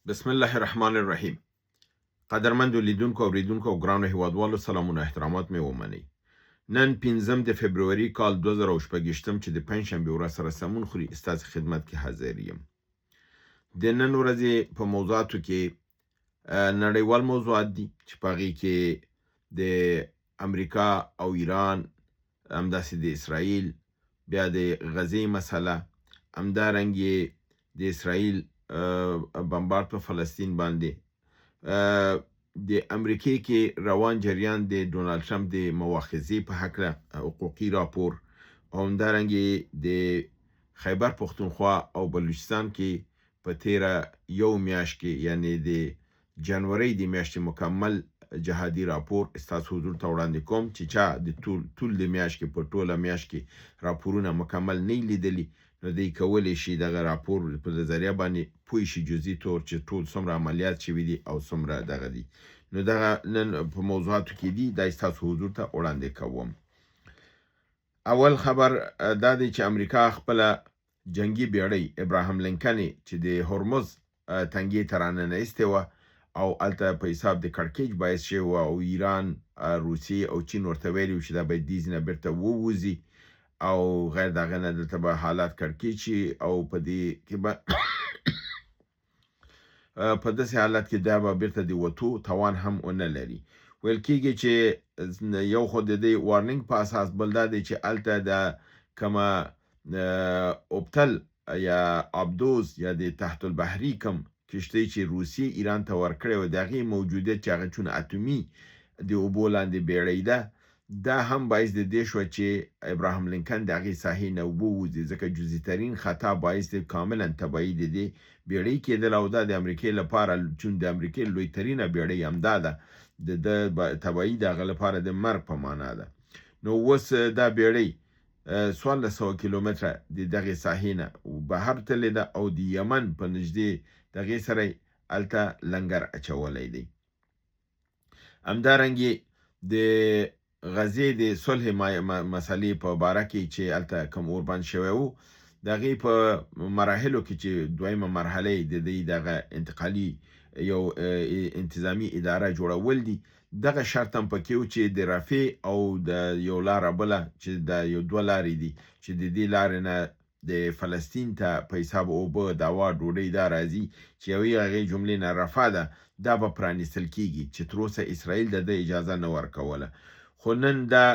بسم الله الرحمن الرحیم. قدرمندو لیدونکو، اوریدونکو او ګرانو هیوادوالو، سلامونه، احترامات مې ومنئ. نن 5 د فبروري کال 2026 چې د پنجشنبې ورځ سره سمون خوري، ستاسو خدمت کې حاضر یم. د نن ورځې په موضوعاتو کې نړیوال موضوعات دي چې په هغې کې د امریکا او ایران، همداسې د اسرائیل، بیا د غزې مسله، همدارنګې د اسرائیل بمبارد په فلسطین باندې، د امریکې کې روان جریان، د ډونالد ټرمپ د مواخذې په هکله حقوقي راپور، او همدارنګې د خیبر پښتونخوا او بلوچستان کې په تیره یو میاشت کې، یعنی د جنورۍ د میاشتې مکمل جهادي راپور ستاسو حضور ته وړاندې کوم، چې چا د طول د میاشت کې، په ټوله میاشت کې راپورونه مکمل نه لیدلي، نو دی کولی شي دغه راپور په ذریعه باندې پوه شي جزئی طور چې ټول څومره عملیات شوي دي او څومره دغه دي. نو دغه نن په موضوعاتو کې دي، دا ستاسو حضور ته وړاندې کوم. اول خبر دا دی چې امریکا خپله جنگي بیړۍ ابراهیم لینکن چې د هرمز تنګې ته راننه ایستې وه او هلته په حساب د کړکېچ باعث شوی وه، او ایران، روسیې او چین ورته ویلي وو چې دا باید دې ځای نه بیرته ووځي او غیر د هغه نه دلته به حالات کړکېچ شي، او په دې کې به په داسې حالت کې دا به بیرته د وتو توان هم ونه لري. ویل کېږي چې یو خو د دې warning په اساس، بل دا دی چې هلته د کومه اوبتل یا آبدوز یا د تحت البحري کم کښتۍ چې روسیې ایران ته ورکړې وه، د هغې موجودیت، چې هغه چون اتومي د اوبو لاندې بیړۍ ده، دا هم باعث د دې شوه چې ابراهیم لینکن د هغې ساحې نه ووځي، ځکه جزئی ترین خطا باعث د کاملا تباهي د دې بیړۍ کېدله. او دا د امریکې لپاره، چون د امریکې لوی ترینه بیړۍ همدا ده، د ده تباهي د هغه لپاره د مرګ په معنا ده. نو اوس دا بیړۍ 1400 کیلومتره د دغې ساحې نه بهر تللې ده او د یمن په نږدې دغې سره هلته لنګر اچولی دی. همدارنګې د غزې د صلح مسئلې په باره کې چې هلته کوم اوربند شوی و، د هغې په مراحلو کې چې دویمه مرحله د دې دغه انتقالي یو انتظامی اداره جوړول دي، دغه شرط هم پکې و چې د رفع او د یو لاره بله، چې د یو دوه لارې دي، چې د دې لارې نه د فلسطین ته په حساب اوبه، دوا، ډوډۍ دا راځي، چې یوې هغې جملې نه رفع ده، دا به پرانیستل کیږي، چې تر اوسه اسرائیل د ده اجازه نه ورکوله، خو نن دا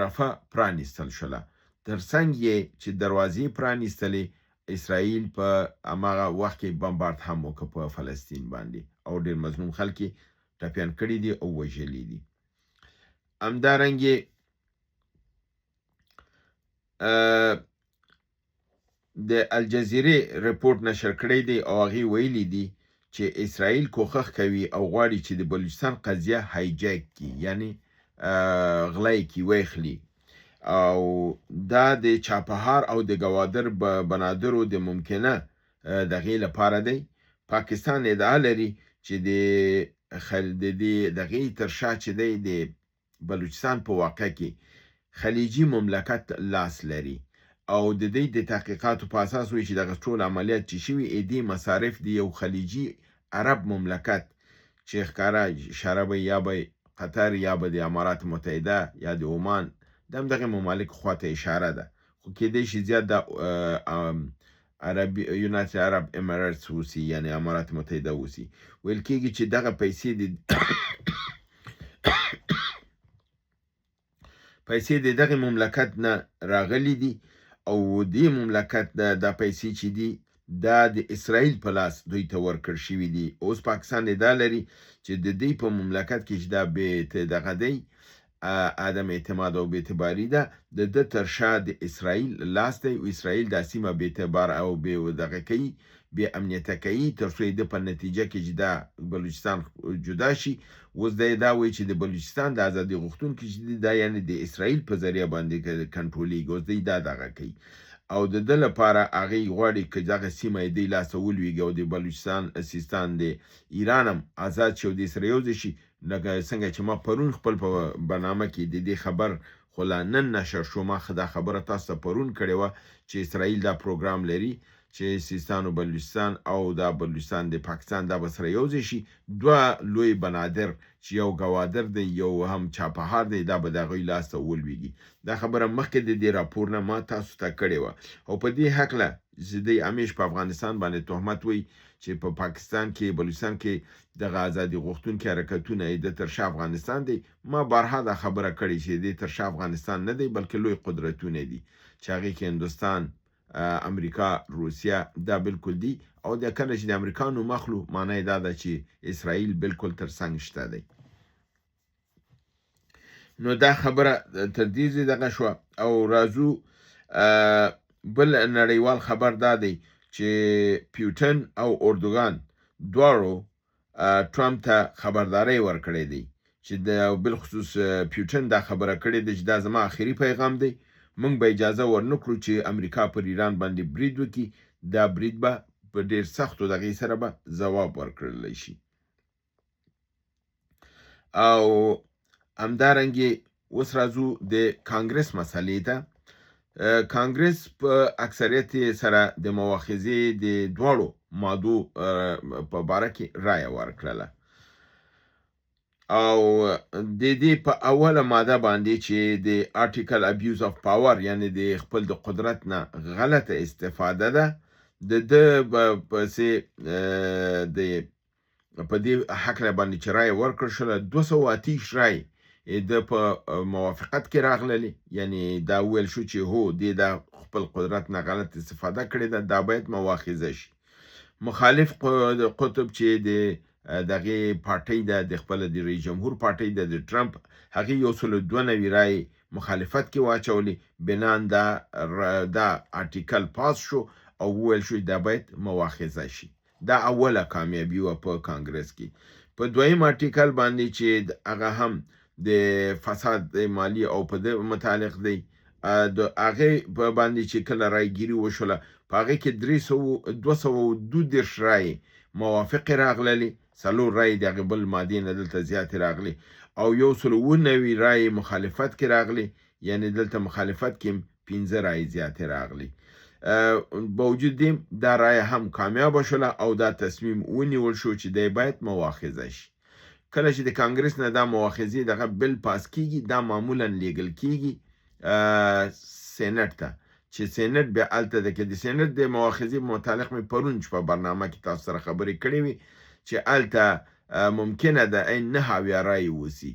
رفع پرانیستل شوله. ترڅنګ یې چې دروازې پرانیستلې، اسرائیل په هماغه وخت کې بمبارد هم وکړ په فلسطین باندې او ډېر مظلوم خلک یې ټپیان کړي دي او وژلي دي. همدارنګې د الجزیرې رپورټ نشر کړی دی او هغې ویلي دي چې اسرائیل کوښښ کوي او غواړي چې د بلوچستان قضیه hijack کړي، یعنی غلا یې کړي، ویخلي، او دا د چاپهار او د ګوادر بنادرو د ممکنه دغې لپاره دی. پاکستان ادعا لري چې د دې دغې تر شا چې دی، د بلوچستان په واقع کې خلیجي مملکت لاس لري، او د دې د تحقیقاتو په اساس وایي چې دغه ټول عملیات چې شوي دې مصارف د یو خلیجي عرب مملکت، چې ښکاره اشاره به یا به قطر یا به د امارات متحده یا د عمان د همدغې ممالک خواته اشاره ده، خو کیدای شي زیات د عربي United Arab Emirates اوسي، یعنی امارات متحده اوسي. ویل کیږي چې دغه پیسې د دغه مملکت نه راغلي دي، او دې مملکت دا پیسې چې دي، دا د اسرائیل په لاس دوی ته ورکړ شوي دي. اوس پاکستان ادعا لري چې د دوی په مملکت کې چې دا بې دغه دی، عدم اعتماد او بې اعتباري ده، د ده تر شا د اسرائیل لاس دی، او اسرائیل دا سیمه بې اعتبار او بې دغه کوي، بې امنیته کوي، تر څو یې د په نتیجه کې چې دا بلوچستان جدا شي. اوس دی دا وایي چې د بلوچستان د ازادي غوښتونکي چې دي، دا یعنی د اسرائیل په ذریعه باندې کنټرولېږي. اوس دی دا دغه کوي او د ده لپاره هغوی غواړي که دغه سیمه یې دی لاسه ولوېږي او د بلوچستان سیستان د ایران هم ازاد شي او دې سره یو ځای شي. لکه څنګه چې ما پرون خپل په برنامه کې د دې خبر، خو لا نن نشر شو، ما دا خبره تاسو ته پرون کړې وه چې اسرائیل دا پروګرام لري. چې سیستان و بلوچستان او دا بلوچستان د پاکستان دا به سره یو ځای شي. دوه لوی بنادر چې یو ګوادر دی، یو هم چاپهار دی، دا به د هغوی لاس ته ولویږي. دا خبره مخکې د دې راپور نه ما تاسو ته کړې وه او په دې هکله چې دی همیش په افغانستان باندې تهمت وایي چې په پاکستان کې، بلوچستان کې دغه ازادي غوښتونکي حرکتونه یې د تر شا افغانستان دی. ما بارها دا خبره کړې چې د تر شا افغانستان نه دی، بلکې لوی قدرتونه دي چې هغې کې هندوستان، امریکا، روسیه دا بالکل دي. او د کله چې د امریکا نوم اخلو، معنی یې دا ده چې اسرائیل بالکل تر څنګ شته دی. نو دا خبره تر دې ځای دغه شوه. او راځو بل نړیوال خبر دا دی چې پیوټن او اردوغان دواړو ټرمپ ته خبرداری ورکړی دی چې د بالخصوص پیوټن دا خبره کړې ده چې دا زما آخري پیغام دی، موږ به اجازه ورنکړو چې امریکا پر ایران باندې برید وکړي، دا برید به په ډیر سختو دغې سره به ځواب ورکړلی شي. او همدارنګې اوس راځو د کانګرس مسئلې ته. کانګرس په اکثریت سره د مواخذې د دواړو مادو په باره کې رایه ورکړله. او د دې په اوله ماده باندې چې د article abuse of power، یعنی د خپل د قدرت نه غلطه استفاده ده، د ده پسې د په دې هکله باندې چې رایه ورکړل شوله، 228 رایې د په موافقت کې راغللې، یعنی دا وویل شو چې هو، دې دا خپل قدرت نه غلط استفاده کړې ده، دا باید مواخذه شي. مخالف قطب چې د دغې پارټۍ ده، د خپل د رئیس جمهور پارټۍ ده، د ټرمپ، هغې 192 رایې مخالفت کې واچولې. بنان دا article پاس شو او وویل شو دا باید مواخذه شي. دا اوله کامیابي وه په کانګرس کې. په دویم article باندې چې هغه هم د فساد مالی او په دې متعلق دی، د هغې په باندې چې کله رای ګیري وشوله، په هغې کې 232 رایې موافقې راغللې، څلور رایې د هغې بل مادې نه دلته زیاتې راغلې، او 197 رایې مخالفت کې راغلې، یعنی دلته مخالفت کې 5 رایې زیاتې راغلې. باوجود دې دا رایه هم کامیابه شوله او دا تصمیم ونیول شو چې دی باید مواخذه شي. کله چې د کانګرس نه دا مواخذې دغه bill پاس کیږي، دا معمولا لیږل کیږي سینټ ته، چې سینټ بیا هلته ده کې د سینټ د مواخذې متعلق مې پرون په برنامه کې تاسو سره خبرې کړې وي چې هلته ممکنه ده عین 79 رایې وسي،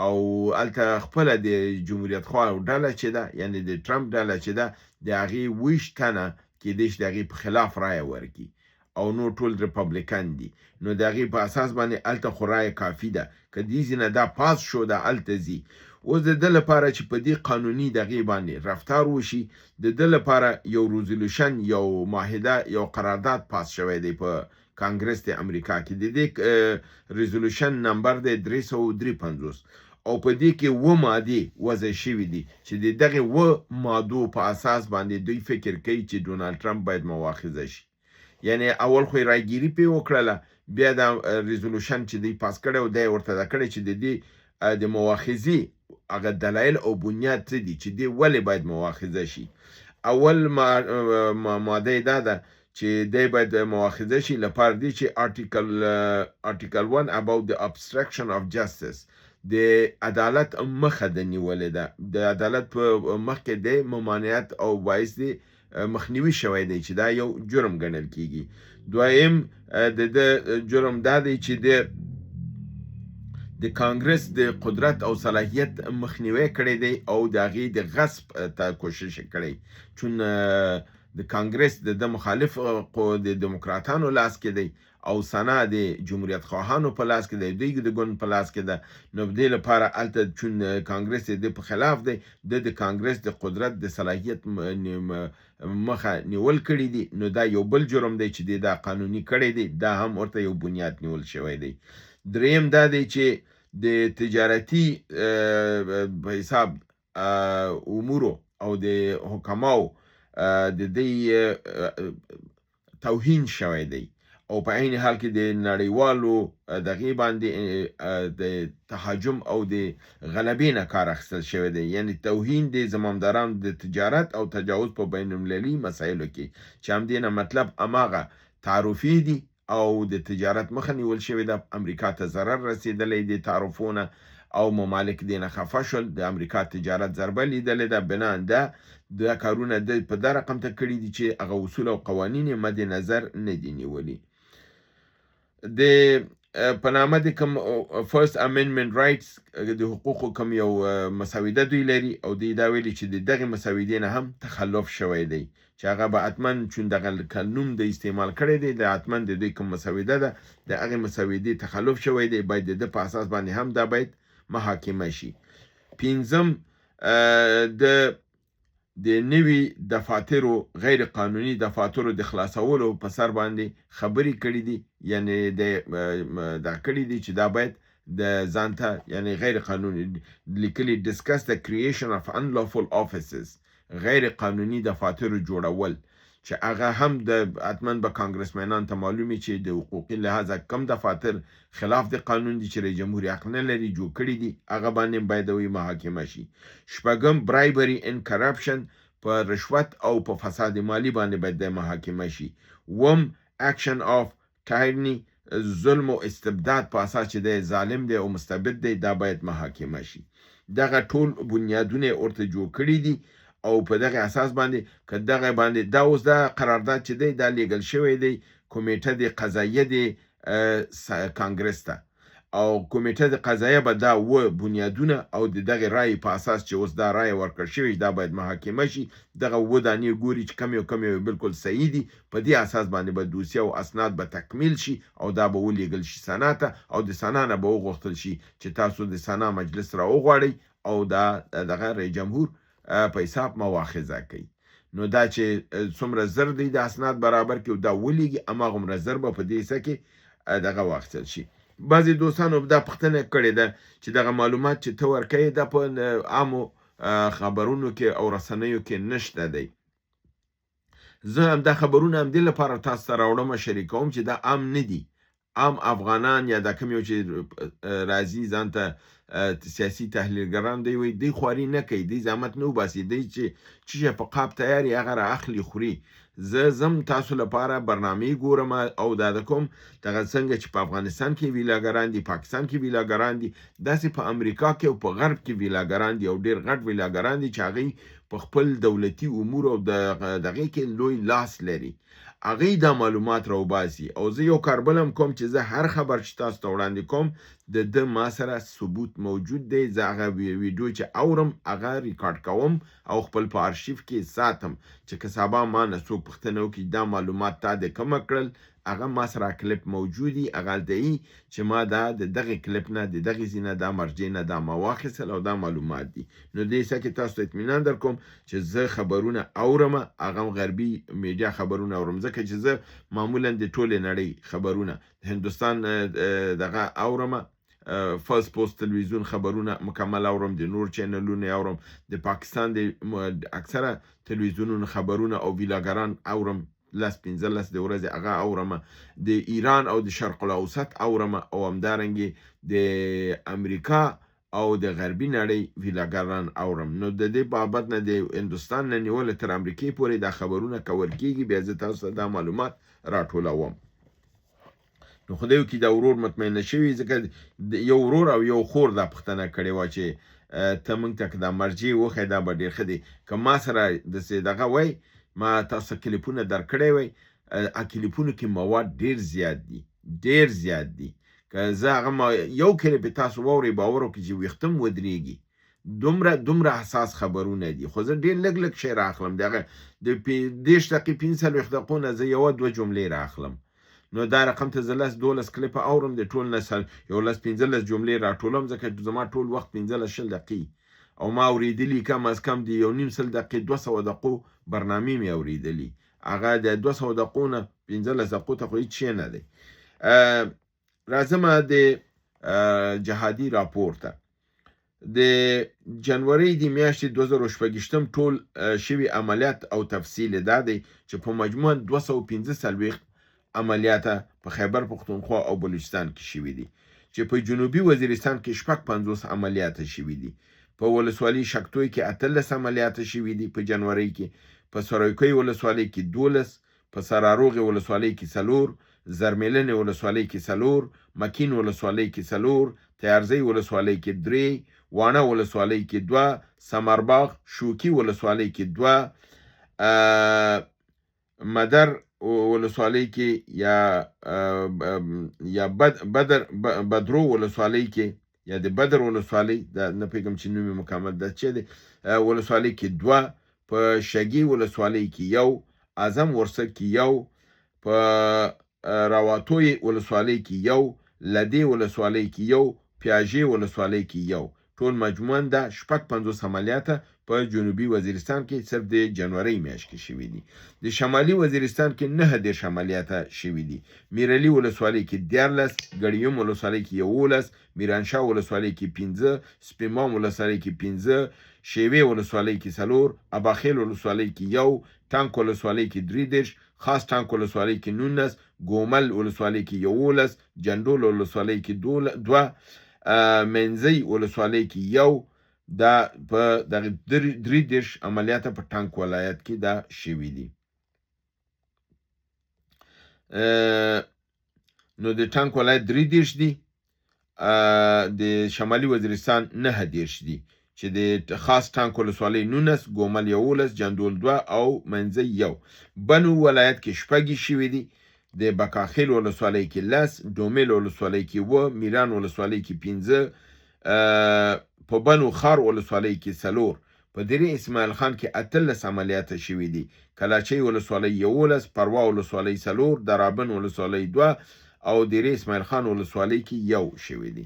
او هلته خپله د جمهوریت خواه ډله چې ده، یعنی د ټرمپ ډله چې ده، د هغې 20 تنه کېدای شي د هغې په خلاف رایه ورکړي او نور ټول ریپبلیکن دي. نو د هغې په اساس باندې هلته خو رایه کافي ده، که دې ځای نه دا پاس شو دا هلته ځي. اوس د ده لپاره چې په دې قانوني دغې باندې رفتار وشي، د ده لپاره یو resolution، یو معاهده، یو قرارداد پاس شوی دی په کانګرس د امریکا کې. د دې resolution نمبر دی 353، او په دې کې 7 مادې وضع شوې دي چې د دغې 7 مادو په اساس باندې دوی فکر کوي چې ډونالد ټرمپ باید مواخذه شي. یعنی اول خو یې رایګیري پرې وکړله، بیا دا resolution چې دوی پاس کړی او دا یې ورته دا کړی چې د دې د مواخذې هغه دلایل او بنیاد څه دي چې دې ولې باید مواخذه شي. اول ماده یې دا ده چې دی باید مواخذه شي لپاره دې چې article 1 about the obstruction of justice، د عدالت مخه د نیولې ده، د عدالت په مخ کې د ممانعت او باعث دی مخنیوي شوی دی چې دا یو جرم ګڼل کیږي. دویم د ده جرم دا دی چې د کانګرس د قدرت او صلاحیت مخنیوی کړی دی او د هغې د غصب ته کوشش کړی، چون د کانګرس د ده مخالف د دیموکراتانو لاس کې دی او سنا د جمهوریت خواهانو په لاس کې دی، دوی د ګوند په لاس کې ده. نو دې لپاره هلته چون کانګرس د ده په خلاف دی، د کانګرس د قدرت د صلاحیت مخه نیول کړی دی، نو دا یو بل جرم دی چې دی دا قانوني کړی دی، دا هم ورته یو بنیاد نیول شوی دی. دریم دا دی چې د تجارتي په حساب امورو او د حکماو د دې توهین شوی دی او په عین حال کې د نړیوالو دغې باندې د تهاجم او د غلبې نه کار اخیستل شوی دی، یعنی توهین د زمامدارانو د تجارت او تجاوز په بین المللي مسایلو کې، چې همدې نه مطلب هماغه تعرفې دي او د تجارت مخه نیول شوې ده. امریکا ته ضرر رسېدلی د تعرفو نه او ممالک دې نه خفه شول، د امریکا تجارت ضربه لیدلې ده. بناً ده دا کارونه د په دا رقم ته کړي دي چې هغه اصول او قوانین یې مد نظر نه دي نیولي. د په نامه د کوم فرست امندمنټ رایټس د حقوقو کوم یو مسوده دوی لري، او دوی دا ویلي چې د دغې مسودې نه هم تخلف شوی دی، چې هغه به حتما چون دغه نوم د استعمال کړی دی، د حتما د دوی کوم مسوده ده د هغې مسودې تخلف شوی دی، باید د ده په اساس باندې هم دا باید محاکمه شي. پنځم، د نوي دفاترو غیر قانوني دفاترو د خلاصولو په سر باندې خبرې کړې دي، یعنی د دا کړې دي چې دا باید د ځان ته یعنی غیر قانوني لیکلي discuss the creation of unlawful offices، غیر قانوني دفاترو جوړول، چې هغه هم د حتما به کانګرسمنان ته معلومي چې د حقوقي لحاظه کم دفاتر خلاف د قانون دي چې رئیس جمهور حق نه لري جوړ کړي دي، هغه باندې باید وي محاکمه شي. شپږم، bribery and corruption، په رشوت او په فساد مالی باندې باید د محاکمه شي. اووم، action of tyranny، ظلم او استبداد په اساس چې دی ظالم دی او مستبد دی، دا باید محاکمه شي. دغه ټول بنیادونه یې ورته جوړ کړي دي او په دغه اساس باندې که دغه باندې دا اوس دا قرارداد چې دی دا لیږل شوی دی کمیټه د قضایه د کانګرس ته، او کمیټه د قضایه به دا و بنیادونه او د دغه رای په اساس چې اوس دا رای ورکړ شوې دا باید محاکمه شي. دغه و دانې ګوري چې کم یو کم یو بالکل صحیح دي، په دې اساس باندې به دوسیه او اسناد به تکمیل شي او دا به ولیږل شي سنا ته، او د سنا نه به وغوښتل شي چې تاسو د سنا مجلس را وغواړئ او دا دغه رئیس جمهور په حساب مواخذه کوي. نو دا چې څومره زر دی د اسناد برابر کړي او دا ولیږي، هماغومره زر به په دې حصه کې دغه واخیستل شي. بعضې دوستانو دا پوښتنه کړې ده چې دغه معلومات چې ته ورکوې دا په عامو خبرونو کې او رسنیو کې نشته دی. زه همدا خبرونه همدې لپاره تاسو ته راوړم شریکوم چې دا عام نه دي. عام افغانان یا دا کوم یو چې راځي ځان ته سیاسي تحلیلګران دی وایي دوی خواري نه کوي، دوی زحمت نه وباسي، دوی چې څه شی په قاب تیار یې هغه را اخلي خوري. زه ځم تاسو لپاره برنامې ګورم او دا د کوم دغه څنګه چې په افغانستان کې ویلاګران دي، پاکستان کې ویلاګران دي، داسې په امریکا کې او په غرب کې ویلاګران دي او ډېر غټ ویلاګران دي چې هغوی په خپل دولتي امور او دغې کې لوی لاس لري. هغوی دا معلومات راوباسي. او زه یو کار بل هم کوم چې زه هر خبر چې تاسو ته وړاندې کوم د ده ما سره ثبوت موجود دی، زه هغه ویډیو چې اورم هغه ریکارډ کوم او خپل په آرشیف کې ساتم چې که سبا ما نه څوک پوښتنه وکړي دا معلومات تا د کومه کړل، هغه ما سره کلیپ موجود دي، هغه هلته یي چې ما دا د دغې کلیپ نه د دغې ځای نه دا مرجع نه دا ما واخیستل او دا معلومات دي. نو دې حصه کې تاسو ته اطمینان در کوم چې زه خبرونه اورم، هغه هم غربي میډیا خبرونه اورم، ځکه چې زه معمولا د ټولې نړۍ خبرونه هندوستان دغه اورم، فرست پوسټ تلویزیون خبرونه مکمل اورم، د نور چینلونه اورم، د پاکستان د اکثره تلویزیونونو خبرونه او ویلاګران اورم، لس پنځلس د ورځې هغه اورم، د ایران او د شرق الاوسط اورم، او همدارنګې د امریکا او د غربي نړۍ ویلاګران اورم. نو د دې بابت نه د هندوستان نه نیولې تر امریکې پورې دا خبرونه کول کېږي، بیا زه تاسو ته دا معلومات راټولوم. نو خدای وکړي دا ورور مطمئنه شوي، ځکه یو ورور او یو خور دا پوښتنه کړې وه چې ته موږ ته که دا مرجع وښیې دا به ډېر ښه دی. که ما سره داسې دغه وای، ما تاسو کلیپونه درکړی وای، کلیپونو کې مواد ډېر زیات دي، ډېر زیات دي. که زه هغه یو کلیپ تاسو واورئ باور وکړئ چې ویښتم ودرېږي، دومره دومره حساس خبرونه دي. خو زه ډېر لږ لږ شی رااخلم، دغه د 30 دقیقې 45 دقیقو نه زه یوه دوه جملې رااخلم. نو دا رقم ته زه لس دولس کلیپه اورم، د ټول نسل یو لس پنځلس جملې راټولوم، ځکه زما ټول وخت 15 20 دقیقې او ما اورېدلي کم از کم د 1.5 دقیقې 200 دقیقو برنامې مې اورېدلي، هغه د 200 دقیقو نه 15 دقیقو ته خو هېڅ شی نه دی. راځمه د جهادي راپور ته. د جنورۍ د میاشتې 2026 ټول شوي عملیات او تفصیل دا دی چې په مجموع 245 عملیاته په خیبر پښتونخوا او بلوچستان کې شوي دي چې په جنوبي وزیرستان کې 56 عملیاته شوي دي. په ولسوالي شکتوی کې 18 عملیاته شوي دي په جنورۍ کې، په سرایکۍ ولسوالۍ کې 12، په سراروغې ولسوالۍ کې 4، زرمیلنې ولسوالۍ کې 4، مکین ولسوالۍ کې 4، تیارزۍ ولسوالۍ کې 3، واڼه ولسوالۍ کې 2، سمرباغ شوکي ولسوالۍ کې 2، مدر ولسوالۍ کې یا یا بدر بدرو ولسوالۍ کې یا د بدر ولسوالۍ، دا نه پوهېږم چې نوم یې مکمل دا چې دی، ولسوالۍ کې 2، په شګي ولسوالۍ کې 1، اعظم ورسک کې 1، په رواتوی ولسوالۍ کې 1، لدې ولسوالۍ کې 1، پیاژې ولسوالۍ کې 1. ټول مجموعاً دا 56 عملیاته په جنوبي وزیرستان کې صرف د جنورۍ میاشت کې شوي دي. د شمالي وزیرستان کې 39 عملیاته شوي دي. میرعلي ولسوالۍ کې 13، ګړیوم ولسوالۍ کې 11، میرانشاه ولسوالۍ کې 5، سپینبام ولسوالۍ کې 5، شیوې ولسوالۍ کې 4، اباخیل ولسوالۍ کې 1، ټانک ولسوالۍ کې 33، خاص ټانک ولسوالۍ کې 19، ګومل ولسوالۍ کې 11، جنډول ولسوالۍ کې 2، منځۍ ولسوالۍ کې 1. دا په دغه 33 عملیاته په ټانک ولایت کې دا شوي دي. نو د ټانک ولایت 33 دي، د شمالي وزیرستان 39 دي چې د خاص ټانک ولسوالۍ 19، ګومل 11، جندول 2 او منځۍ 1. بنو ولایت کې 6 شوي دي. د بکاخیل ولسوالۍ کې 10، ډومیل ولسوالۍ کې 7، میران ولسوالۍ کې 5، په بنو ښار ولسوالۍ کې 4، په درې اسماعیل خان کې 18 عملیاته شوي دي. کلاچۍ ولسوالۍ 11، پروا ولسوالۍ 4، درابن ولسوالۍ 2 او درې اسماعیل خان ولسوالۍ کې 1 شوي دي.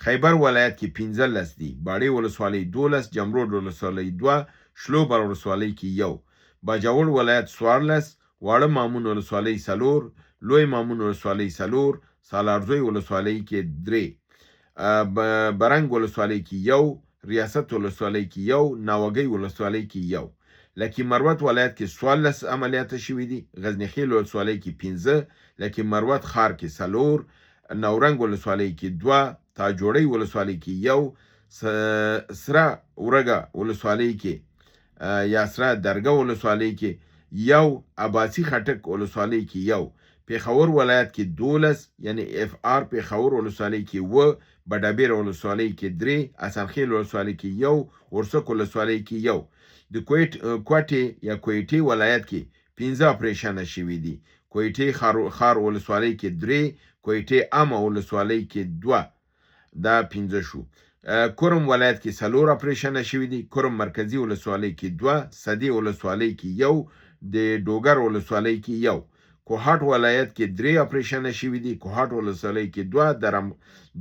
خیبر ولایت کې 15 دي. باړې ولسوالۍ 12، جمرود ولسوالۍ 2، شلوبر ولسوالۍ کې 1، باجوړ ولایت 14، واړه مامون ولسوالۍ 4، لوی مامون ولسوالۍ 4، سالارزوی ولسوالۍ کې 3، برنګ ولسوالۍ کې 1، ریاست ولسوالۍ کې 1، ناوګۍ ولسوالۍ کې 1. لکي مروت ولایت کې 14 عملیاته شوي دي. غزني خیل ولسوالۍ کې 5، لکي مروت ښار کې 4، نورنګ ولسوالۍ کې 2، تاجوړۍ ولسوالۍ کې 1، سره ورګه ولسوالۍ کې یا سره درګه ولسوالۍ کې 1، عباسي خټک ولسوالۍ کې 1، پېښور ولایت کې 12 یعنی اف آر پېښور ولسوالۍ کې 7، بډابیر ولسوالۍ کې 3، حسن خیل ولسوالۍ کې 1، ورسک ولسوالۍ کې 1. د کوټې یا کویټې ولایت کې 5 اپریشنه شوي دي. کویټې ښار ولسوالۍ کې 3، کویټې عامه ولسوالۍ کې 2، دا 5 شو. کرم ولایت کې 4 اپریشنه شوي دي. کرم مرکزي ولسوالۍ کې 2، صدې ولسوالۍ کې 1، د ډوګر ولسوالۍ کې 1. کوهاټ ولایت کې 3 اپریشنه شوي دي. کوهاټ ولسوالۍ کې 2،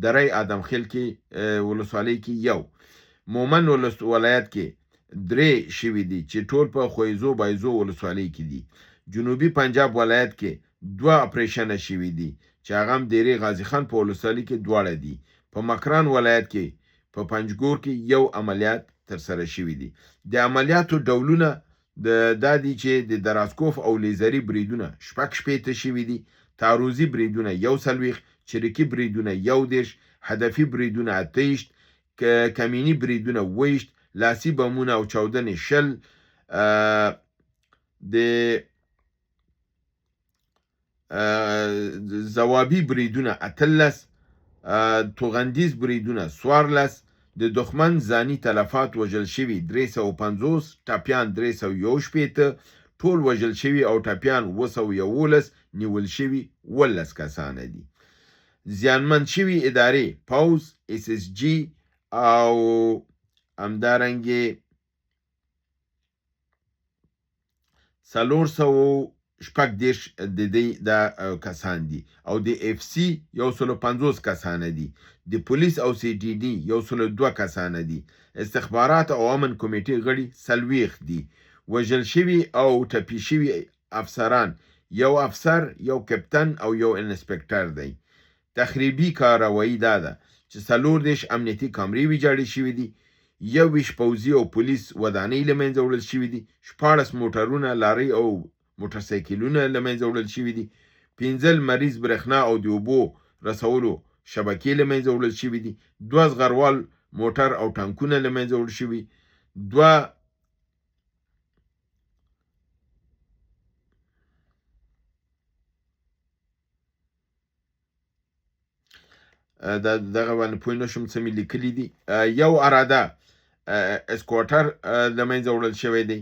درې ادم خیل کې ولسوالۍ کې 1. مومن ولایت کې 3 شوي دي چې ټول په خویزو بایزو ولسوالۍ کې دي. جنوبي پنجاب ولایت کې 2 اپریشنه شوي دي چې هغه هم دیرې غازي خان په ولسوالۍ کې دواړه دي. په مکران ولایت کې په پنجګور کې 1 عملیات ترسره شوي دي. د عملیاتو ډولونه دا دي چې د درازکوف او لیزري بریدونه 66 شوي دي، تعرضي بریدونه 41، چریکي بریدونه 31، هدفي بریدونه 28، کمیني بریدونه 22، لاسي بمونه او چاودنې 20، د ځوابي بریدونه 18، توغندیز بریدونه 14، د دښمن ځاني تلفات وژل شوي 350، ټپیان 361، ټول وژل شوي او ټپیان 711، نیول شوي 17 کسانه دي. زیانمن شوي ادارې پوځ، اس اس جي او همدارنګې 436 د دې دا کسان دي او د اف سي 150 کسانه دي، د پولیس او سی ټي ډي 102 کسانه دي، استخبارات او امن کمیټې غړي 40 دي. وژل شوي او ټپي شوي افسران 1 افسر، 1 کپتن او 1 انسپکټر دی. تخریبي کارروایي دا ده چې 34 امنیتي کامرې ویجاړې شوي دي، 21 پوځي او پولیس ودانۍ له منځه وړل شوي دي، 16 موټرونه، لارۍ او موټرسایکلونه له منځه وړل شوي دي، پنځه لمریز برېښنا او د اوبو رسولو شبکې له منځه وړل شوي دي، دوه زغروال موټر او ټانکونه له منځه وړل شوي، دوه دا دغه باندې پوه نه شوم څه مې لیکلي دي. یو اراده اسکوټر له منځه وړل شوی دی.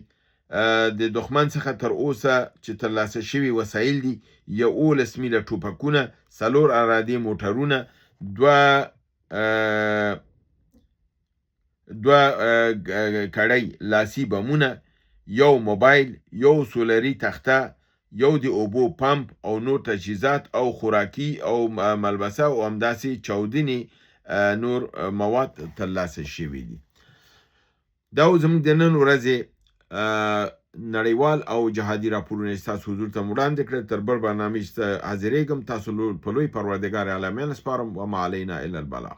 د دښمن څخه تر اوسه چې ترلاسه شوي وسایل دي، 11 میله ټوپکونه، څلور ارادې موټرونه، دوه کړۍ لاسي بمونه، یو موبایل، یو سولري تخته، یو د اوبو پمپ او نور تجهیزات او خوراکي او ملبسه او همداسې چاودنې نور مواد ترلاسه شوي دي. دا و زموږ د نن ورځې نړیوال او جهادي راپورونه چې تاسو حضور ته وړاندې کړل. تر بل برنامې چې حاضرېږم، تاسو په لوی پروردګار عالمیان سپارم. وما علینا الا البلاغ.